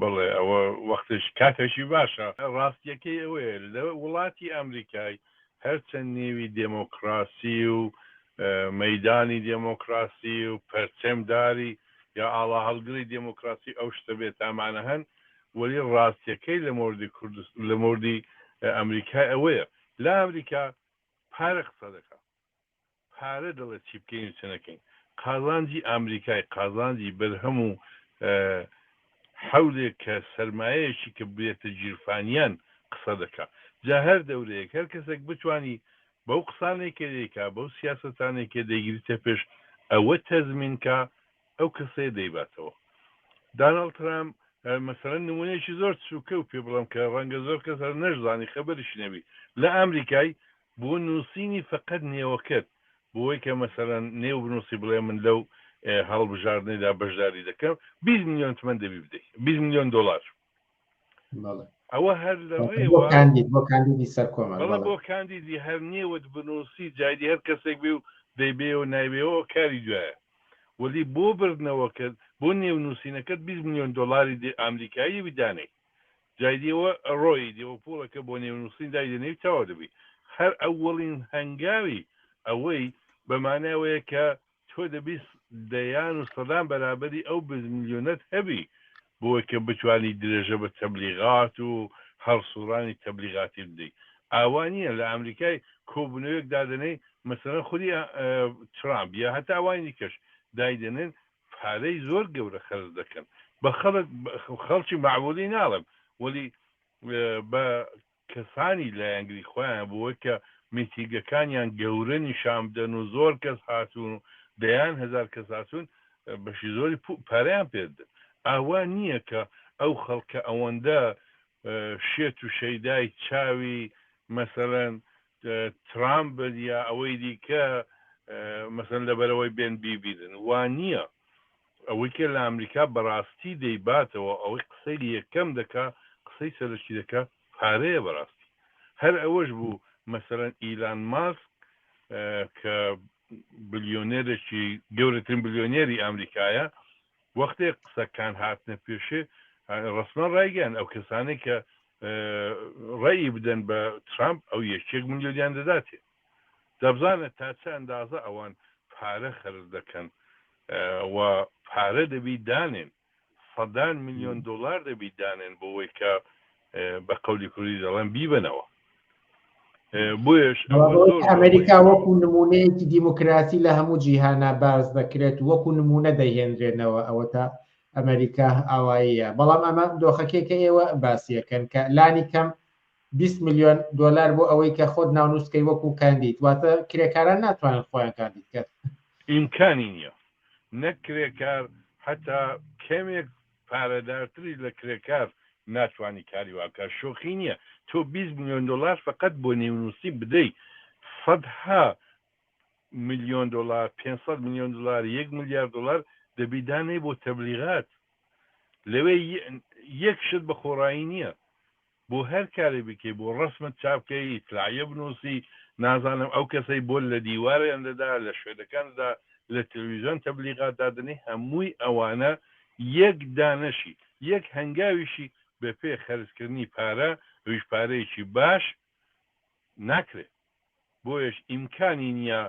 بەڵێ ئەوە وەختش کاتێکی باشە. ڕاستیەکەی ئەوەیە لە وڵاتی ئەمریکای هەرچەند نێوی دێمۆکڕاسی و مەیدانی دێمۆکڕاسی و پەرچەمداری یا ئاڵاهەڵگری دێمۆکڕاسی ئەو شتە بێتامانە هەن وەلی ڕاستیەکەی لە مۆردی کوردست لە مۆردی ئەمریکای ئەوەیە لە ئەمریکا پارە قسە دەکا. پارە دەڵێت چی بکەین و چ نەکەین. قازانجی ئامریکای، قازانجی بەرهەم و حەولێک کە سەرمایەیەکی کە بێتە گیرفانیان قسە دەکا. جا هەر دەورەیەک هەر کەسێک بتوانی بەو قسانەی کە دەیکا، بەو سیاسەتانەی کە دەیگریتە پێش ئەوە تەزمین کا، ئەو کەسەیە دەیباتەوە. داناڵد ترامپ مەسەلەن نموونەیەکی زۆر چووکە و پێ بڵێم کە ڕەنگە زۆر کەس هەر نەشزانی خەبەریشی نەبی لە ئامریکای بۆ نووسینی فەقەت نێوەکەت بۆی کە مەسەلەن نێو بنووسی بڵێ من لەو هەڵبژاردنەدا بەشداری دەکەم 20 میلیۆن تمەن دەبی بدەی 20 میلیۆن دۆلار ئەوە هەر لە ڕێوە بۆ کاندیدی سەرکۆمار بەڵێ بۆ کاندیدی هەر نێوت بنووسی جایدی هەر کەسێک بێ و دەیبێ و نایبێەوە کاری دوایە وەلی بۆ بردنەوەکەت بۆ نێو نووسینەکەت 20 میلیۆن دۆلاری ئەمریکایی بدانەی جای دیەوە ڕۆیی دیەوە پوڵەکە بۆ نێو نووسین دایدەنێی و تەواو دەبی. هەر ئەوەڵین هەنگاوی ئەوەی بە مانای ئەوەیە کە تۆ دەبی دەیان و سەدان بەرابەری ئەو بیست ملیۆنەت هەبی بۆی کە بتوانی درێژە بە تەبلیغات و هەڵسوڕانی تەبلیغاتی بدەی. ئاوا نییە لە ئەمریکای کۆبوونەوەیەک دادەنێی مەسەلەن خودی ترامپ یا هەتا ئەوانی دیکەش دایدەنێن پارەی زۆر گەورە خەرج دەکەن بە خەڵک خەڵکی مەعمولی ناڵێم وەلی بە کەسانی لایەنگری خۆیان بۆی کە میتینگەکانیان گەورە نیشان بدەن و زۆر کەس هاتوون و دەیان هەزار کەس هاتوون بەشی زۆری پارەیان پێ دەدەن ئاوا نییە کە ئەو خەڵکە ئەوەندە شێت و شەیدای چاوی مەسەلەن ترامپ بن یا ئەوەی دیکە مەسەن لەبەرەوەی بێن بیبینن وا نییە ئەوەی کە لە ئەمریکا بەڕاستی دەیباتەوە ئەوەی قسەی یەکەم دەکا قسەی سەرەکی دەکا پارەیە بەڕاستی هەر ئەوەش بوو مەسەلەن ئیلان ماسک کە بلیۆنێرێکی گەورەترین بلیۆنێری ئەمریکایە وەختێک قسەکان هاتنە پێشێ ڕەسمەن ڕایگەیان ئەو کەسانەی کە ڕێی بدەن بە ترامپ ئەو یەکێک ملیۆنیان دەداتێ دەبزانە تا چ ئەندازە ئەوان پارە خەرج دەکەن و پارە دەبی دانێن سەدان ملیۆن دۆلار دەبی دانێن بۆ وەی کە بە قەولی کوردی دەڵێن بیبەنەوە. بۆیەش ئەمریکا وەکو نمونەیەکی دیموکراسی لە هەموو جیهانە باز دەکرێت وەکو نمونە دەیهێنرێنەوە ئەوەتا ئەمریکا ئاواییە بەڵام ئەمە دۆخەکەی کە ئێوە باسیەکەن کە لانی کەم 20 میلیۆن دلار بۆ ئەوەی کە خۆت ناونووسکەی وەکو کاندید واتە کرێکاران ناتوانن خۆیان کاندید کەن. ئیمکانی نییە نەک کرێکار حەتا کەمێک پارەدارتریش لە کرێکار ناتوانی کاری وا بکات شۆخی نیە تۆ 20 ملیۆن دۆلار فەقەت بۆ نێونوسی بدەی سەدها ملیۆن دۆلار 500 ملیۆن دۆلار یەک ملیار دۆلار دەبی دانێی بۆ تەبلیغات لەوێ یەک شت بە خۆڕایی نییە بۆ هەر کارێ بکەی بۆ ڕەسمت چاپ کەی ئیتلاعیە بنوسی نازانم ئەو کەسەی بۆت لە دیواریان دەدا لە شوێنەکان دەدا لە تلویزیۆن تەبلیغات دادەنێی هەمووی ئەوانە یەک دانەشی یەک هەنگاویشی بە پێ خەرج کردنی پارە ئەویش پارەیەکی باش ناکرێ بۆیەش ئیمکانی نیە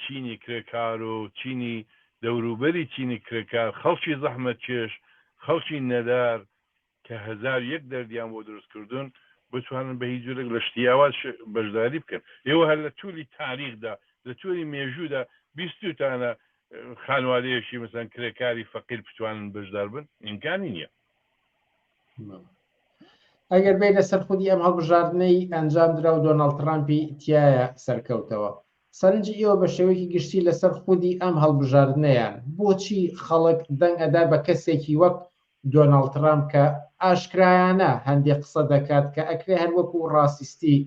چینی کرێکار و چینی دەوروبەری چینی کرێکار خەڵکی زەحمەتکێش خەڵکی نەدار کە 1001 دەردیان بۆ دروست کردوون بتوانن بە هیچ جۆرێک لە شتی ئاوا بەشداری بکەن. ئێوە هەر لە تولی تاریخدا، لە تولی مێژوودا بیستووتانە خانوادەیەکی مەسەلەن کرێکاری فەقیر بتوانن بەشدار بن؟ ئیمکانی نییە. ئەگەر بێینە سەر خودی ئەم هەڵبژاردنەی ئەنجام درا و دۆناڵد ترامپی تیایا سەرکەوتەوە، سەرنجی ئێوە بە شێوەیەکی گشتی لەسەر خودی ئەم هەڵبژاردنەیان، بۆچی خەڵک دەنگ ئەدا بە کەسێکی وەک دۆناڵد ترامپ کە ئاشکرایانە هەندێ قسە دەکات کە ئەکرێ هەر وەکو ڕاسیستی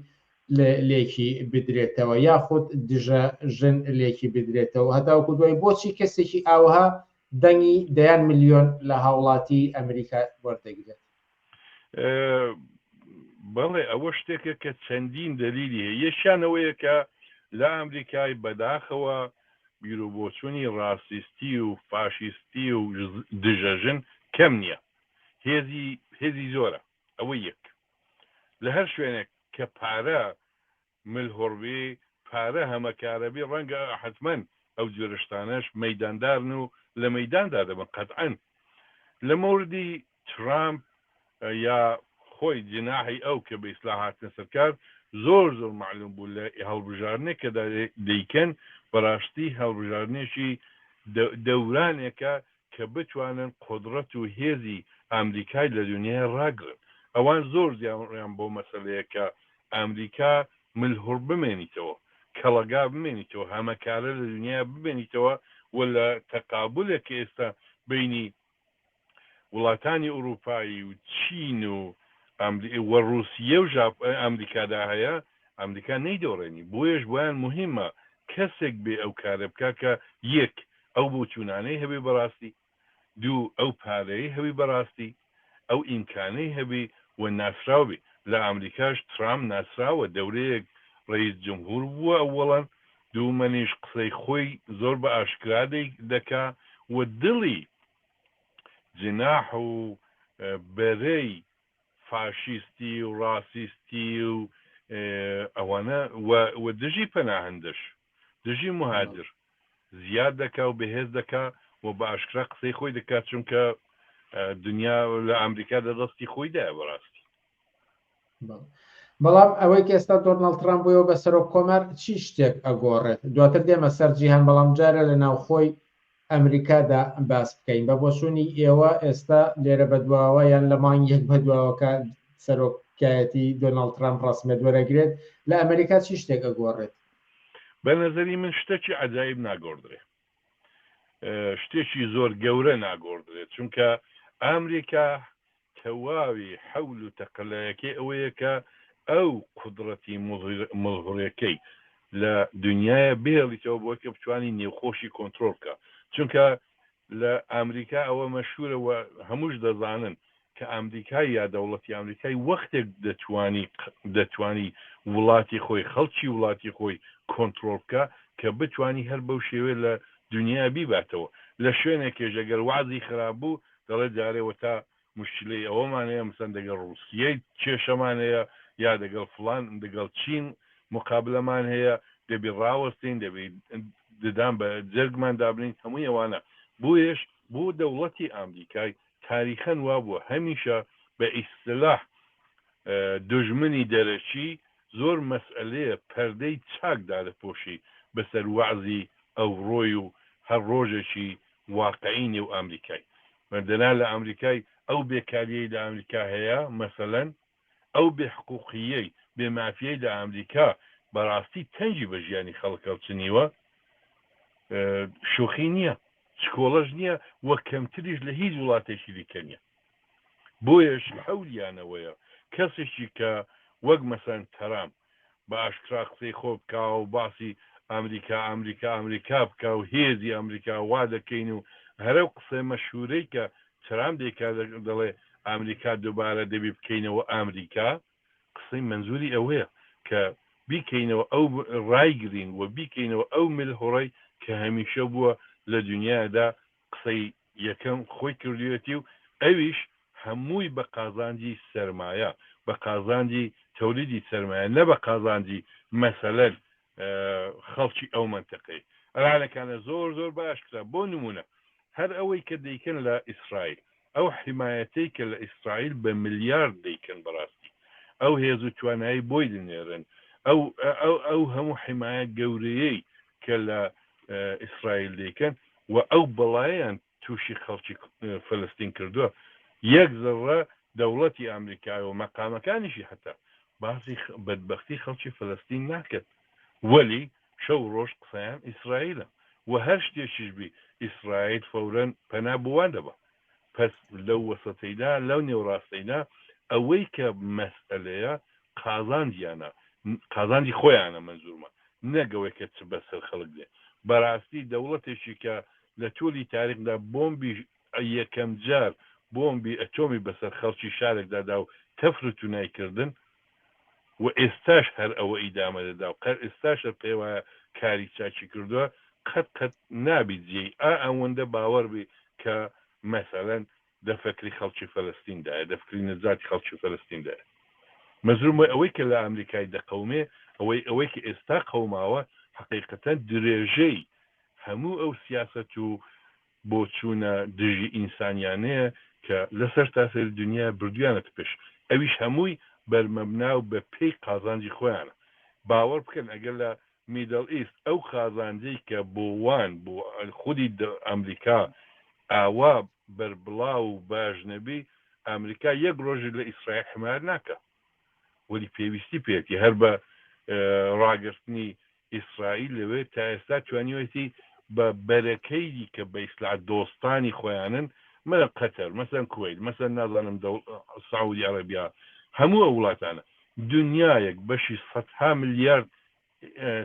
لێکی بدرێتەوە یاخود دژە ژن لێکی بدرێتەوە هەتاوەکو دوای بۆچی کەسێکی ئاوها دەنگی دەیان ملیۆن لە هاوڵاتی ئەمریکا وەردەگرێت؟ بەڵێ ئەوە شتێکە کە چەندین دەلیلی هەیە یەکیان ئەوەیە کە لە ئەمریکای بەداخەوە بیروبۆچوونی ڕاسیستی و فاشیستی و دژەژن کەم نییە. هێزی هێزی زۆرە ئەوە یەک لە هەر شوێنێک کە پارە ملهوڕ بی پارە هەمەکارە بی ڕەنگە حەتمەن ئەو جۆرە شتانەش مەیداندارن و لە مەیداندا دەبن قەتعەن لە مەوردی ترامپ یا خۆی جناحی ئەو کە بە ئیسلاح هاتنە سەرکار زۆر زۆر مەعلوم بوو لە هەڵبژاردنێک کە دەیکەن بەڕاستی هەڵبژاردنێکی دەورانێکە کە بتوانن قودڕەت و هێزی ئامریکای لە دونیای ڕاگرن. ئەوان زۆر زیانیان بەو مەسەلەیە کە ئامریکا ملهوڕ بمێنیتەوە، کەڵەگا بمێنیتەوە، هەمەکارە لە دونیا بمێنیتەوە و لە تەقابولێک کە ئێستا بەینی وڵاتانی ئوڕووپایی و چین و و ڕووسیە و ئامریکادا هەیە، ئامریکا نەیدۆڕێنی. بۆیەش بۆیان موهیمە کەسێک بێ ئەو کارە بکا کە یەک ئەو بۆچوونانەی هەبێ بەڕاستی، دوو ئەو پارەی هەبی بەڕاستی، ئەو ئیمکانەی هەبی و ناسراو بی. لە ئامریکاش ترامپ ناسراوە، دەورەیەک ڕەئیس جمهور بووە ئەوەڵەن، دوومەنیش قسەی خۆی زۆر بە ئاشکرا دەکا و دڵی جناح و بەرەی فاشیستی و ڕاسیستی و ئەوانە و دژی پەناهەندەش، دژی موهاجر زیاد دەکا و بەهێز دەکا و بە ئاشکرا قسەی خۆی دەکا، چونکە دنیا لە ئامریکا دە دەستی خۆیدایە بەڕاستی. بەڵام ئەوەی کە ئێستا دۆناڵد ترامپ بوویەوە بە سەرۆک کۆمار چی شتێک ئەگۆڕێت؟ دواتر دێمە سەر جیهان، بەڵام جارێ لە ناوخۆی ئەمریکادا باس بکەین. بە بۆچوونی ئێوە ئێستا لێرە بەدواوە یان لە مانگی یەک بەدواوە کە سەرۆکایەتی دۆناڵد ترامپ ڕەسمیەت وەرەگرێت، لە ئەمریکا چی شتێک ئەگۆڕێت؟ بە نەزەری من شتەکی عەجایب ناگۆڕدرێ. شتێکی زۆر گەورە ناگۆڕدرێت، چونکە ئامریکا تەواوی حەول و تەقەلایەکەی ئەوەیە کە ئەو قودڕەتی مڵهوڕیەکەی لە دونیایە بهێڵیتەوە بۆی کە بتوانی نێوخۆشی کۆنترۆڵ بکا، چونکە لە ئامریکا ئەوە مەشهورە و هەمووش دەزانن کە ئامریکای یا دەوڵەتی ئامریکای وەختێک دەتوانی دەتوانی وڵاتی خۆی خەڵکی وڵاتی خۆی کۆنترۆڵ بکا کە بتوانی هەر بەو شێوەیە لە دونیا بیباتەوە لە شوێنێکێش ئەگەر وەعزی خراپ بوو دەڵێ جارێ وەتا موشکیلەی ئەوەمان هەیە مەسەن دەگەڵ ڕووسیەی کێشەمان هەیە یا دەگەڵ فڵان دەگەڵ چین موقابلەمان هەیە دەبی ڕاوەستین دەبی ددان بە جەرگمان دابنین هەمووی ئەوانە بۆیەش بۆ دەوڵەتی ئامریکای تاریخەن وابووە هەمیشە بە ئیستلاح دوژمنی دەرەکی زۆر مەسئەلەیە پەردەی چاک دادەپۆشی بەسەر وەعزی ئەوڕۆی و هەر ڕۆژێکی واقعی نێو ئامریکای دەنا لە ئامریکای ئەو بێکاریەی لە ئامریکا هەیە مەسەلەن ئەو بێ حقوقیەی بێ مافیەی لە ئامریکا بەڕاستی تەنگی بە ژیانی خەڵک هەڵچنیوە شوخی نیە چکۆڵەش نیە و کەمتریش لە هیچ وڵاتێکی دیکە نیە بۆیەش حەولیانەوەیە کەسێکی کە وەک مەسەن تەرامپ بە ئاشکرا قسەی خۆ بکا و باسی ئامریکا ئامریکا ئامریکا بکا و هێزی ئامریکا وا دەکەین و هەر ئەو قسە مەشهوورەی کە ترامپ دەیکا دەڵێ ئامریکا دووبارە دەبی بکەینەوە ئامریکا قسەی مەنزووری ئەوەیە کە بیکەینەوە ئەو ڕایگرین و بیکەینەوە ئەو ملهوڕەی کە هەمیشە بووە لە دونیادا قسەی یەکەم خۆی کردویەتی و ئەویش هەمووی بە قازانجی سەرمایە، بە قازانجی تەولیدی سەرمایە نە بە قازانجی مەسەلەن خەڵکی ئەو مەنتەقەی. ئەلانەکانە زۆر زۆر بە ئاشکرا بۆ نموونە هەر ئەوەی کە دەیکەن لە ئیسرائیل ئەو حیمایەتەی کە لە ئیسرائیل بە ملیارد دەیکەن بەڕاستی ئەو هێز و توانایی بۆی دەنێرن ئەو ئەو ئەو هەموو حیمایە گەورەیەی کە لە ئیسرائیل دەیکەن و ئەو بەڵایەیان تووشی خەڵکی فەلەستین کردووە، یەک زەڕە دەوڵەتی ئامریکای و مەقامەکانیشی حەتا باسی بەدبەختی خەڵکی فەلەستین ناکەن، وەلی شەو و ڕۆژ قسەیان ئیسرائیلە و هەر شتێکیش بی ئیسرائیل فەورەن پەنا بۆ وان دەبا. پەس لەو وەسەتەیدا، لەو نێوڕاستەیدا ئەوەی کە مەسئەلەیە قازانجیانە، قازانجی خۆیانە مەنزوورمە، نەک ئەوەی کە چ بەسەر خەڵک دێ. بەراستی دەوڵەتێکی کە لە توولی تاریخدا بۆمبی یەکەم جار بۆمبی ئەتۆمی بەسەر خەڵکی شارێکدا دا و تەفر و تونای کردن و ئێستاش هەر ئەوە ئیدامە دەدا و قەر ئێستاش هەر پێوایە کاری چاکی کردووە قەت قەت نابی جێی ئا ئەوەندە باوەڕ بی کە مەسەلەن. دە فکری خەڵکی فەلەستیندایە، دە فکری نەجاتی خەڵکی فەلەستیندایە. مەزروم وەی ئەوەی کە لە ئامریکای دەقەومێ، ئەوەی ئەوەی کە ئێستا قەوماوە حەقیقەتەن درێژەی هەموو ئەو سیاسەت و بۆچوونە دژی ئینسانیانەیە کە لە سەرتاسەری دنیا بردویانەتە پێش، ئەویش هەمووی بەرمەبنا و بە پێی قازانجی خۆیانە. باوەڕ بکەن ئەگەر لە میدڵ ئیست ئەو قازانجەی کە بۆ وان بۆ خودی ئەمریکا ئاوا بەربڵاو و باش نەبی ئەمریکا یەک ڕۆژی لە ئیسرائیل حمایەت ناکا وەلی پێویستی پێیەتی هەر بە ڕاگرتنی ئیسرائیل لەوێ تا ئێستا توانیوێتی بە بەرەکەی دیکە بە ئیسلا دۆستانی خۆیانن مەسەن قەتەر مەسەن کوەیت مەسەن نازانم سعودی عەرەبیا هەموو ئەو وڵاتانە دنیایەک بەشی سەدها ملیارد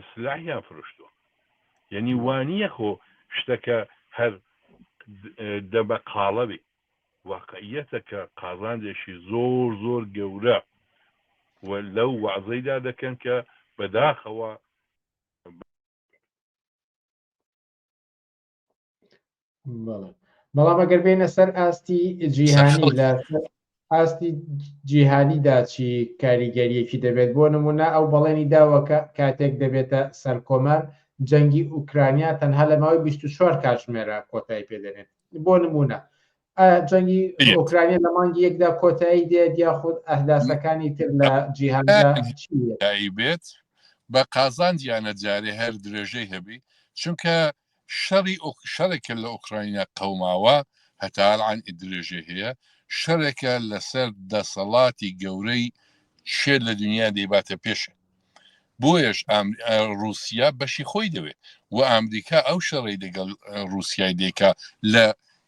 سلاحیان فرۆشتووە یعنی وانییە خۆ شتەکە هەر دەبە قاڵەبی واقعیەتە کە قازانجێکی زۆر زۆر گەورە و لەو وەعزەیدا دەکەن کە بەداخەوە بەڵام ئەگەر بێنە سەر ئاستی جیهانی لە ئاستی جیهانیدا چی کاریگەریەکی دەبێت بۆ نمونە ئەو بەڵێنی داوە کە کاتێک دەبێتە سەرکۆمار جەنگی ئوکرانیا تەنها لە ماوەی 24 کاتژمێرە کۆتایی پێدەنێت بۆ نمونە جەنگی ئۆکرانیا لە مانگی یەکدا کۆتایی دێت یاخود ئەهداسەکانی تر لە جیهاندا بێت بە قازانجیانە جارێ هەر درێژەی هەبی چونکە شەڕی شەڕێکە لە ئۆکراینا قەوماوە هەتا الان درێژەی هەیە شەڕێکە لەسەر دەسەڵاتی گەورەی شێر لە دنیا دەیباتە پێشێ بۆیەش ڕوسیا بەشی خۆی دەوێت و ئەمریکا ئەو شەڕی دەگەڵ ڕوسیای دێکا لە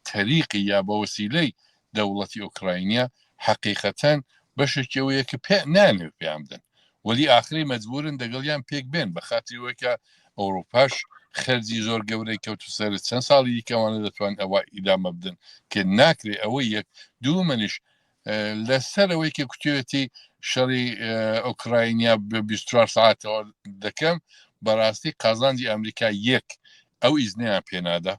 تەریقی یا بە وەسیلەی دەوڵەتی ئۆکراینیا حەقیقەتەن بەشێکی ئەوەیە کە پێ نانەوێت پێیان بدەن وەلی ئاخری مەجبورن دەگەڵیان پێک بێن بە خاتری ئەوەی کە ئەوروپاش خەرجی زۆر گەورەی کەوت و سەر چەند ساڵی دیکەوانە دەتوان ئەوە ئیدامە بدەن کە ناکرێ ئەوە یەک دوو منیش لەسەر ئەوەی کە کوتوێتی شەڕی ئۆکراینیا بە 24 ساعتەوە دەکەم بەڕاستی قازانجی ئەمریکا یەک ئەو ئیزنیان پێنادا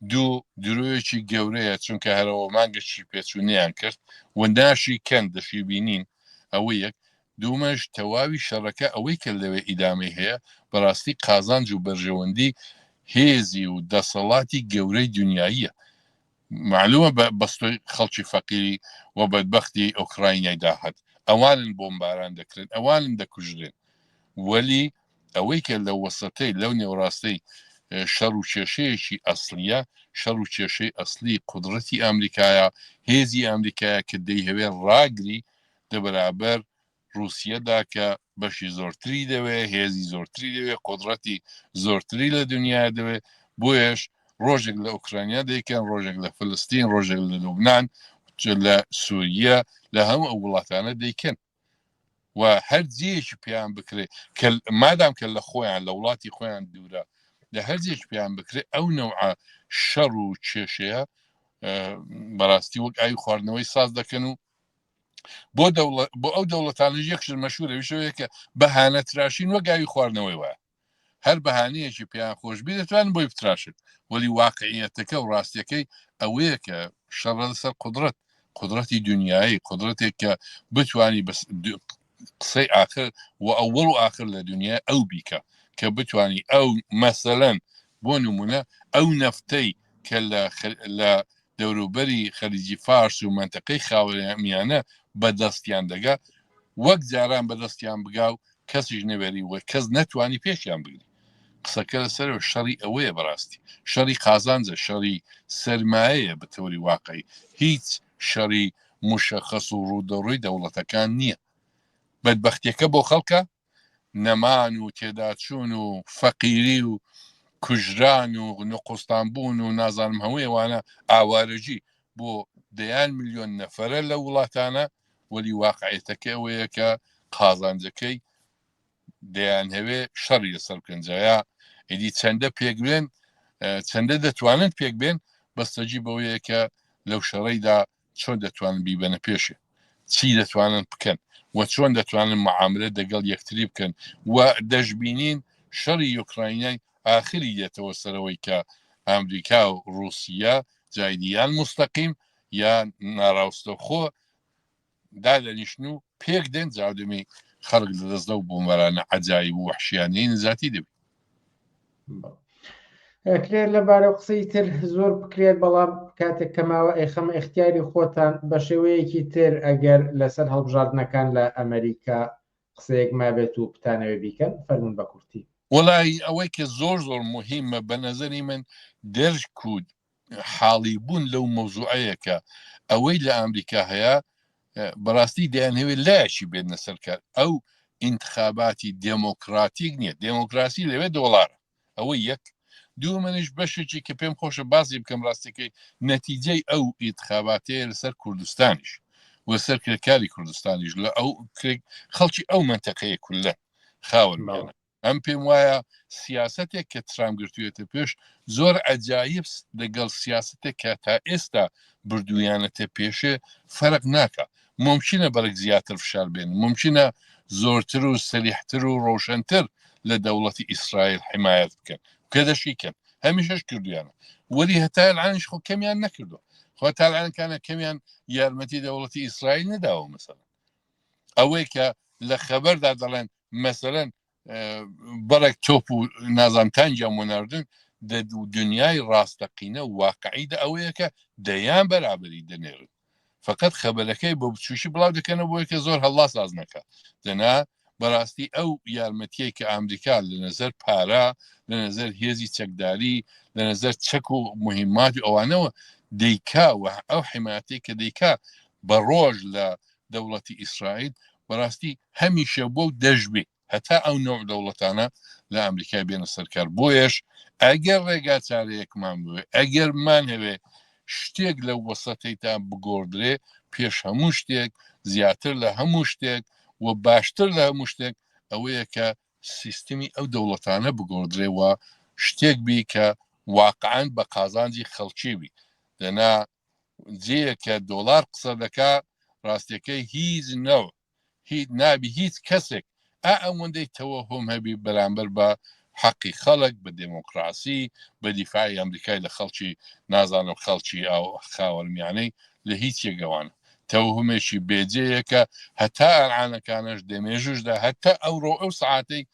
دوو درۆیەکی گەورەیە چونکە هەرەوە مانگەکی پێچوونیان کرد و ناشی کەن دەشی بینین ئەوە یەک دوومەش تەواوی شەڕەکە ئەوەی کە لەوێ ئیدامەی هەیە بەڕاستی قازانج و بەرژەوەندی هێزی و دەسەڵاتی گەورەی دنیاییە معلومە بە بەستۆی خەڵکی فەقیری و بەدبەختی ئۆکراینای داهات ئەوانن بۆمباران دەکرێن ئەوانن دەکوژرێن وەلی ئەوەی کە لە وەسەتەی لەو نێوڕاستەی شەڕ و کێشەیەکی ئەسڵیە، شەڕ و کێشەی ئەسڵی قودڕەتی ئامریکایە، هێزی ئامریکایە کە دەیهەوێ ڕاگری دە بەرابەر ڕووسیەدا کە بەشی زۆرتری دەوێ، هێزی زۆرتری دەوێ، قودڕەتی زۆرتری لە دنیا دەوێ، بۆیەش ڕۆژێک لە ئۆکرانیا دەیکەن، ڕۆژێک لە فلستین، ڕۆژێک لە لوبنان، لە سووریە، لە هەموو ئەو وڵاتانە دەیکەن. و هەر جێیەکی پێیان بکرێ کە مادام کە لە خۆیان لە وڵاتی خۆیان دوورە لە هەر جێیەکی پێیان بکرێ ئەو نەوعە شەڕ و کێشەیە بەڕاستی وەک ئاوی خواردنەوەی ساز دەکەن و بۆ دەوڵەت بۆ ئەو دەوڵەتانە یەک شت مەشهورە ویشەوەیە کە بەهانە تراشین وەک ئاوی خواردنەوەی وایە هەر بەهانەیەکی پێیان خۆش بی دەتوانن بۆی بتراشن وەلی واقعیەتەکە و ڕاستیەکەی ئەوەیە کە شەڕە لەسەر قدرەت قدرەتی دنیایی قدرەتێک کە بتانی بەس قسەی ئاخر و ئەوەڵ و ئاخر لە دنیا ئەو بیکە کە بتانی ئەو مەسەلەن بۆ نمونە ئەو نەفتەی کە لە دەوروبەری خەلیجی فارس و مەنتەقەی خاوەرمیانە بەدەستیان دەگا وەک جاران بەدەستیان بگا و کەسیش نەوێری و کەس نەتوانی پێشیان بگری قسەکە لەسەرەوە شەڕی ئەوەیە بەڕاستی شەڕی قازانجە شەڕی سەرمایەیە بە تەوری واقعی هیچ شەڕی مشەخەس و ڕوودەڕووی دەوڵەتەکان نییە بەدبەختیەکە بۆ خەڵکە نەمان و تێداچوون و فەقیری و کوژران و نقوستان بوون و نازانم هەموو ئەوانە ئاوارەگی بۆ دەیان ملیۆن نەفەرە لە وڵاتانە وەلی واقعیەتەکە ئەوەیە کە قازانجەکەی دەیانهەوێ شەڕی لەسەر بکەن جایا ئیدی چەندە پێک بێن چەندە دەتوانن پێک بێن بەستەجی بەوەیە کە لەو شەڕەیدا چۆن دەتوانن بیبەنە پێشێ چی دەتوانن بکەن و چۆن دەتوانن معاملە دەگەڵ یەکتری بکەن و دەشبینین شەڕی یۆکراینای ئاخری دێتەوە سەرەوەی کە ئەمریکا و ڕوسیا جایدی یان مستەقیم یا ناڕاوستەوخۆ دادەنیشن و پێک دێن جاودەمی خەڵک لە دەست لەو بوومەرانە عەجایب و وەحشیانەی نجاتی دەبی. ئەکرێت لەبارە قسەی تر زۆر بکرێت بەڵام کاتێک کەماوە ئەیخەمە ئیختیاری خۆتان بە شێوەیەکی تر ئەگەر لەسەر هەڵبژاردنەکان لە ئەمریکا قسەیەک مابێت و بتانەوێ بیکەن فەرمونون بە کورتی. وەڵایی ئەوەی کە زۆر زۆر موهیمە بە نەزەری من دەرک و حاڵی بوون لەو مەوزوعەیە کە ئەوەی لە ئامریکا هەیە بەڕاستی دەیانهەوێت لایەکی بێنە سەر کار ئەو ئینتخاباتی دێمۆکراتیک نییە دێمۆکراسی لەوێ دۆڵارە ئەوە یەک دوو منیش بەشێکی کە پێم خۆشە باسی بکەم ڕاستەکەی نەتیجەی ئەو ئینتخاباتەیە لەسەر کوردستانیش و سەر کرێکاری کوردستانیش لە ئەو خەڵکی ئەو منتەقەیە کولە خاوەن ئەم پێم وایە سیاسەتێک کە ترامپ گرتوویەتە پێش زۆر عەجایب لەگەڵ سیاسەتێک کە تا ئێستا بردوویانەتە پێشێ فەرق ناکا. مومکینە بەرگ زیاتر فشار بێنن، مومکینە زۆرتر و سەریحتر و ڕۆشەنتر لە دەوڵەتی ئیسرائیل حیمایەت بکەن کە دەشیکەن، هەمیشەش کردوویانە. وەلی هەتا ئەلعانیش خۆ کەمیان نەکردووە. خۆ تا ئەلعانکانە کەمیان یارمەتی دەوڵەتی ئیسرائیل نەداوە مەسەلەن. ئەوەی کە لە خەبەردا دەڵێن مەسەلەن بەڕێک تۆپ و نازان تانگیان بۆ ناردن دە دنیای ڕاستەقینە و واقعیدا ئەوەیە کە دەیان بەرابەری دەنێرن فقط خەبەرەکەی بۆ بچوشی بڵاو دەکەنەوە بۆی کە زۆر هەڵا ساز نەکە دەنا بەڕاستی ئەو یارمەتیەی کە ئەمریکا لە نظر پارە لە نظر هێزی چەکداری لە نظر چەک و مهمات و ئەوانەوە دەیکا و ئەو حمایەتی کە دەیکا بە ڕۆژ لە دەوڵەتی ئیسرائیل بەڕاستی هەمیشە بۆ دەشبێ هەتا ئەو نەوع دەوڵەتانە لە ئەمریکای بێنە سەرکار بۆیەش ئەگەر ڕێگا چارەیەکمان بوێ ئەگەر مان هەوێ شتێک لەو وەسەتەیتا بگۆڕدرێ پێش هەموو شتێک زیاتر لە هەموو شتێک و باشتر لە هەموو شتێک ئەوەیە کە سیستمی ئەو دەوڵەتانە بگۆڕدرێ و شتێک بی کە واقعا بە قازانجی خەڵکی بی دەنا جێیە کە دۆڵار قسە دەکا ڕاستیەکەی هیچ نەو هیچ نابی هیچ کەسێک ئا ئەوەندەی تەوەهۆم هەبی بەرامبەر بە حەقی خەڵک بە دێمۆکڕاسی بە دیفاعی ئەمریکای لە خەڵکی نازانم خەڵکی ئاو خاوەرمیانەی لە هیچ یەکەوانە تەوهمێکی بێجێیە کە هەتا ئەلعانەکانەش دەمێژوشدا هەتا ئەوڕۆ ئەو سەعاتەی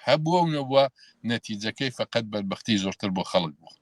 هەبووە و نەبووە نەتیجەکەی فقط بەدبەختی زۆرتر بۆ خەڵک بوو.